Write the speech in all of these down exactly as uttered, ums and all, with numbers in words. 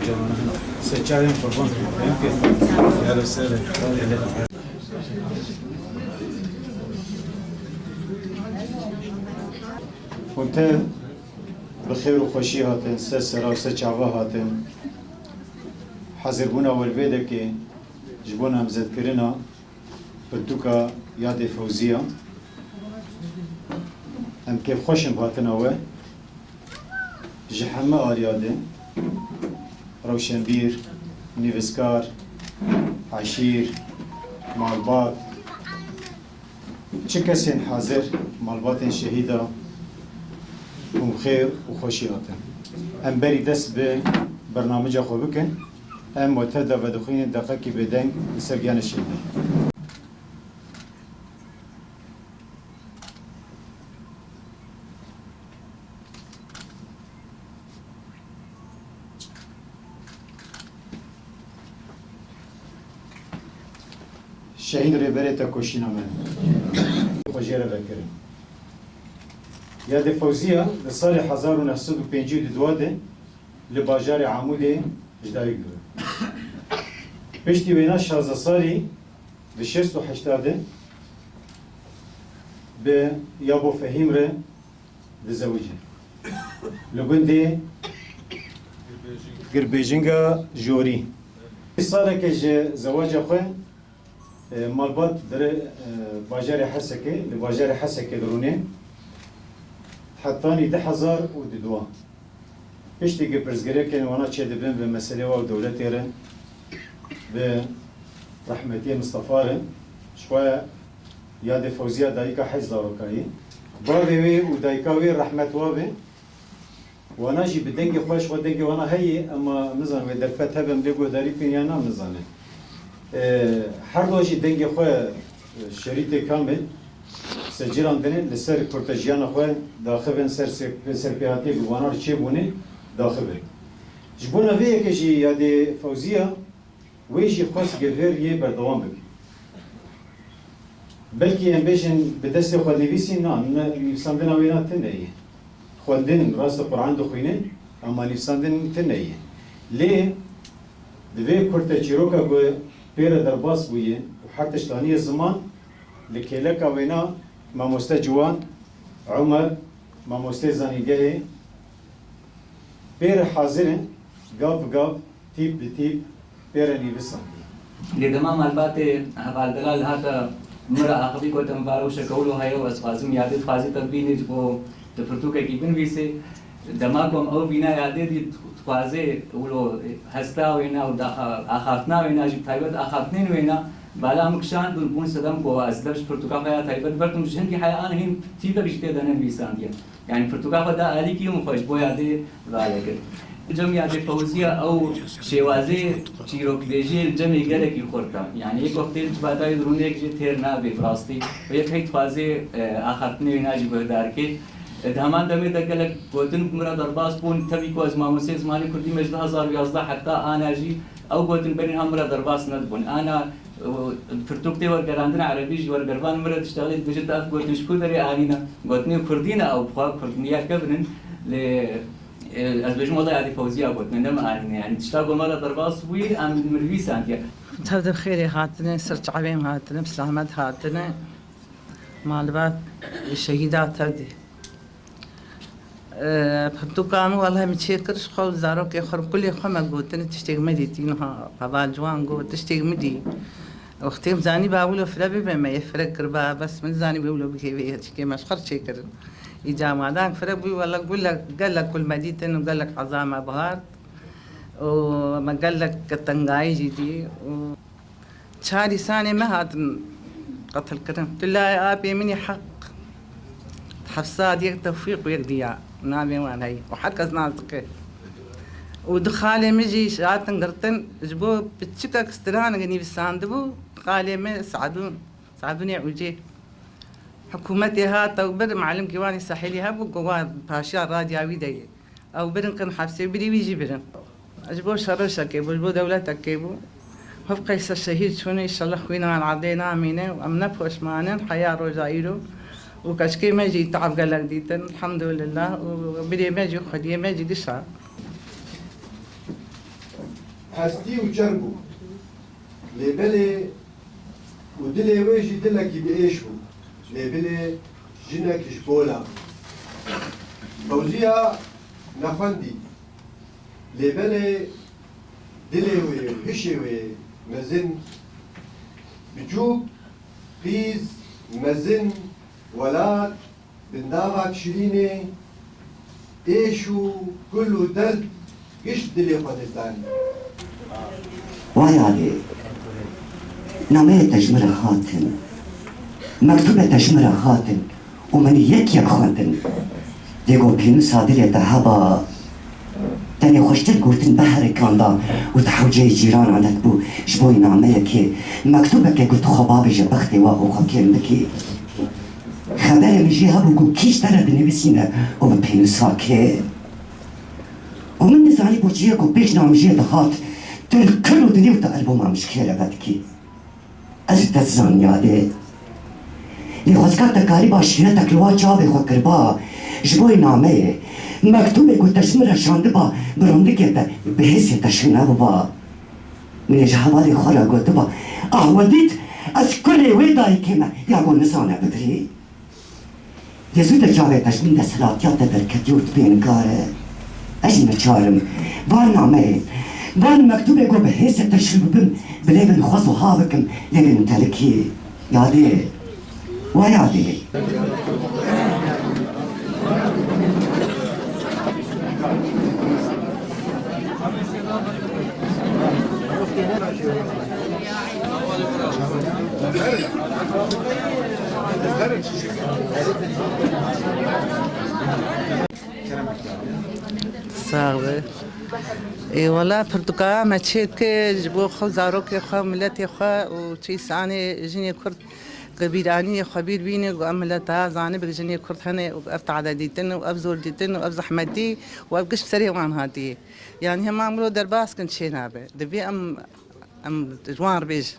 Seçarên qurban. Hûn te bi xêr û xweşî hatin, se sera û se çava hatin. Hazirbûna we li vê dekê ji bo namzetkirina pirtûka Yadê Fewziya. Em kêfxweş in bi hatina we. Ji heme aliya de, rewşenbîr, nivîskar, eşîr, malbat, çi kesên hazir, malbatên şehîda, hûn xêr û xweşî hatin. Em berî dest bi bernamêja xwe bikin, em we tev de vedixwînin deqekî bêdeng li ser giyana şehîdan. Şehîd Rêberê Tekoşîna me. Xwe jê re vekirin. Yadê Fewziya di salê hezar û neh sed û pêncî û dua de li bajarê Amûdê ji dayik dibe. Piştî wêna şazdeh salî di şêst û heşta de bi Yabo Fehîm re dizewicin. Li gundê Girbêjinga Jorî. Saleke ji zewaca xwe, e, malbat dire, e, bajarê Hesekê, li bajarê Hesekê dirûnê. Hetanî du hezar û dua. Piştî ku pirsgirêkên wana çêdibin bi meselê wa û dewletê re, bi rehmetiyê Mistefa re, ji xwe yadê Fewziya dayika heşt zarokayî. Bavê wê û dayika wê rehmet wa be. Wana jî bi dengê xwe, ji xwe dengê wana heye, ema nizan wê derfet hebe em lê guhdarî bikin yan na, nizane. E, her do jî dengê xwe, e, şerîtê kamil secirandine, li ser kurtejiyana xwe daxivin, ser se-, serpêhatiyê bi wana re çêbûne daxivin. Ji bona vê yekê jî yadê Fewziya wê jî xwest gevêr yê berdewam bike. Belkî em bêjin bi destê xwe nivîsî, na, ne, nivîsandina wê na tune ye. Xwendin, rast e Quran dixwîne, ema nivîsandin tune ye. Lê divê kurte çîroka ku pê re derbas bûye û her tişt aniye ziman, li kêleka wêna mamoste ciwan, Omer, mamosteyê zanîngehê, pê re hazir in, gav bi gav, tîp bi tîp, pê re nivîsandin. Lê dema malbatê Heval Delal hate min re axivî, gote, "Min vare wişeke wilo heye û ez dixwazim yadê, dixwazî te bibînî ji bo tu pirtûkekî binivîsî." Dema ku em ew bîna yadê dît, dixwazê wilo hesta wêna û daxa-, axaftina wêna jî, bi taybet axaftinên wêna, bala min kişand, bûn, bûn sedem ku ez dev ji pirtûka xwe ya taybet berdim, ji hingî heya an hîn tîpek jî tê de nenivîsandiye. Yanî pirtûka xwe da alîkî û min xwe ji bo yadê vale kir. Cem Yadê Fewziya ew şêwazê çîrokbêjiyê li cemê gelekî xurt e. Yanî yek wextê li civata wê de rûneyek jê têr nabe bi rastî. Û yek hey dixwazê, e, axaftinê wêna jî guhdar ke. E, di heman demê de gelek gotin bi min re derbas bûn. Tevî ku ez mamosteyê zimanê kurdî me ji du hezar û yazdeh heta ana jî ew gotin berî niha min re derbas nedibûn. Ana Û pirtûk tê wergerandin, erebî jî wergervan min re diştexilî, dibêje, "Tu ev gotin ji ku derê anîne?" Gotinê kurdî ne, ew bi xwe kurdniyek kevin in. Lê, e, ez bêjim, wela Yadê Fewziya gotine, ne min anîne. Yanî tişta ku me re derbas bûyî, em min nivîsandiye. Tev de bi xêrê hatine, ser çavê me hatine, bi selamet hatine. Malbat şehîda tev de. Pirtûka min, wellahî min çêkir, ji xwe û zarokê xwe, kulê xwe me gotin, tiştêk me dîtî niha. Heval Ciwan got, tiştêk min dî. Wextê min zanîba wilo fire bibe, me yê fire kiriba, bes min zanîba wilo bikeve, tiştê me ji xwe çêkirin. Îca madan fire bû, wela gulek, gelek kul me dîtin û gelek eza me bihart. Û me gelek tengayî jî dî. Û Çar însanê me hatin qetilkirin. Tu layê apê min î Heq, Hefsat, yek Tewfîq û yek Diya. Navên wan heye. Û her kes nas dike. Û du xalê min jî hatin girtin. Ji bo piçikek stranek nivîsandibû, xalê min Sadûn, Sadûnê Ûcê. Hikûmetê hat ew bir, malimkî wan î Sehîlî hebû, ku wan paşiya radya wî de ye. Ew birin kin hepsê, birî wî jî birin. Ji bo şereşekê bû, ji bo dewletekê bû. Hevqeyse şehîd çûne, înşallah xwîna wan erdê namîne û em ne poşman in heya roja îro. Û keçikê me jî teab gelek dîtin, elhamdulillah. Û birê me jî, xwediyê me jî dişa. Hestî û çer bû. Lê belê û dilê wê jî dilekî bi êş bû. Lê bilê jinek ji pola. Fewziya nexwendî. Lê belê dilê wê û hişê wê mezin, bicûk, qîz, mezin, welat, bindava tişrînê, êş û kul û derd gişt dilê xwe dizdanî. Wayadê, nameyê te ji min re hatin, mektûbê te ji min re hatin û min yek yek xwendin. Dê ku pênûsa dilê te heba, tenê xweştir gotin beherekan da û te hewceyê cîranan dikbû ji bo nameyekê, mektûbekê ku tu xwe bavêje bextê we û xwe kêm bikî. Xeberê min jê hebû ku kî ji te re dinivîsîne û bi pênûsa kê. Û min dizanî ku çiyê ku pêş namijê dihat, tu li kir û dilê û tu elboma min ji kê re vedikî. Ez û te dizanî yadê. Lê xwezka te karîba şîretek li wa çavê xwe kiriba, ji bo nameyê, mektûbê ku te ji min re şandiba, bi rindikê te, bi hêsê te şûne biba. Min ê ji hevalê xwe re gotiba, ah we dît, ez kurê wê dayikê me, ya ku nizane bigirî. Lê zû de çavê te ji min desthilatiya te derketiye û tu pê nikare. Ez jî neçar im. Van nameyê, van mektûbê ku bi hêsê te şû bibim, bi lêvên xwe zuha bikim, lêvên telikî. Yadê. Wa yadê. Sax be. Ê, wela pirtûka me çê dike ji bo xwe, zarokê xwe, miletê xwe û çîsanê jinê Kurd. Ku bîranî xwe bîr bîne ku em mileta zanibe jinê Kurd hene û ev tade dîtin û ev zor dîtin û ev zehmetî û ev giş bi serê wan hatiye. Yanî hema miro derbas kin çê nabe. Divê em, em ji wan re bêjin.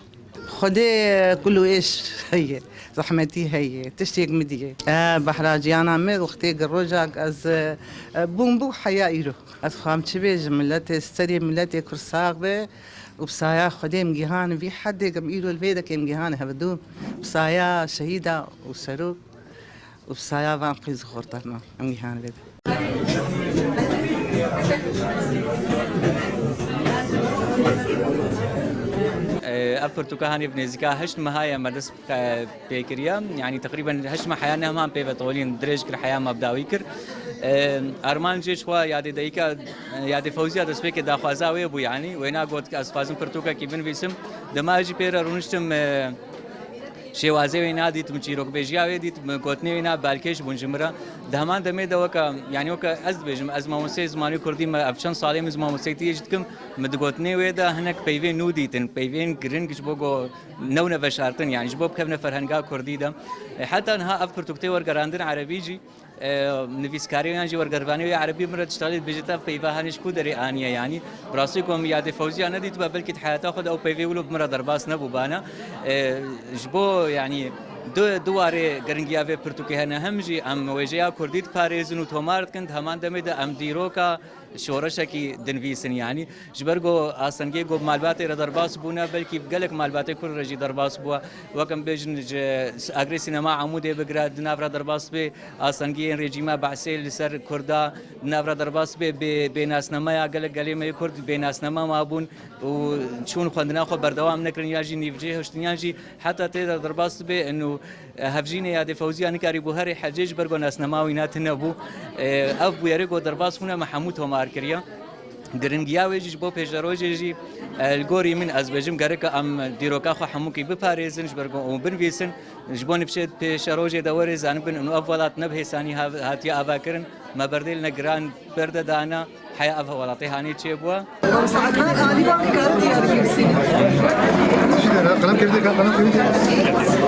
Xwedê kul û êş heye, zehmetî heye, tiştêk min diye. E, behra jiyana me wextê ku rojak ez, e, bûm bû heya îro. Ez xwam çi bêjim, miletê, serê miletê Kurd sax be. Û bi saya Xwedê em gihane vî hedê, em îro li vê dekê em gihane hevdu. Bi saya şehîda û serok û bi saya van qîz û xortana em gihane vê de. Ev pirtûka hanê bi nêzîka heşt meha ye me dest pê kiriye. Yanî teqrîben heşt meh heya ne heman pê ve tolîn dirêj kir, heya me bi dawî kir. Armancê ji xwe yadê dayika, yadê Fewziya destpêkê daxwaza wê bû, yanî wêna got ez dixwazim pirtûkekî binivîsim. Dema ez jî pê re rûniştim, şêwazê wê nadît, min çîrokbêjiya wê dît, min gotinê wê na balkêş bûn ji min re. Di heman demê de weke, yanî weke ez dibêjim, ez mamosteyê zimanê kurdî me, ev çend salê min mamosteytiyê jî dikim, min di gotinê wê de hinek peyvên nû dîtin, peyvên giring ji bo go newne veşartin, yanî ji bo bikevne ferhenga kurdî de. E, heta niha ev pirtûk tê wergerandin erebî jî, e, nivîskarê yan jî wergervanê wê erebî min re diştalê dibêje te ev peyva hanê ji ku derê aniye, yanî bi rastî ku min yadê Fewziya nedîtiba, belkî di heyata xwe de ew peyvê wilo bi min re derbas nebûbana. E, ji bo, yanî du, du warê giringiya vê pirtûkê hene, hem jî em wêjeya kurdî diparêzin û tomar dikin, di heman demê de em dîroka şoreşekî dinivîsin, yanî ji ber ku astengiyê ku bi malbatê re derbas bûne, belkî bi gelek malbatê Kurd re jî derbas bûye. Wek em bêjin ji agrê sînema Amûdê bigire, di nav re derbas bê astengiyên rejîma Be'sê li ser Kurda, di nav re derbas bê bê, bênasnameya gelek gelê me yê Kurd bênasname mabûn û çûn xwendina xwe berdewam nekirin, yan jî nîvcihiştin, yan jî heta tê de derbas bê û E, hevjînê yadê Fewziya nikarîbû herê hecê ji ber ku nasnema wî ne tune bû. E, ev bûyerê ku derbas bûne me hemû tomar kiriye. Giringiya wê jî ji bo pêşerojê jî, e, li gorî min ez bêjim gereke em dîroka xwe hemûkî biparêzin ji ber ku û binivîsin. Ji bo nifşê pêşerojê de werê zanibin û ev welat ne bi hêsanî hav-, hatiye avakirin. Me berdêl ne giran berde dana. Heya ev welatê hanê çêbûye. Saetler alî bak, dikare diyar Gülsün. Qelem kevde, qelem kevde.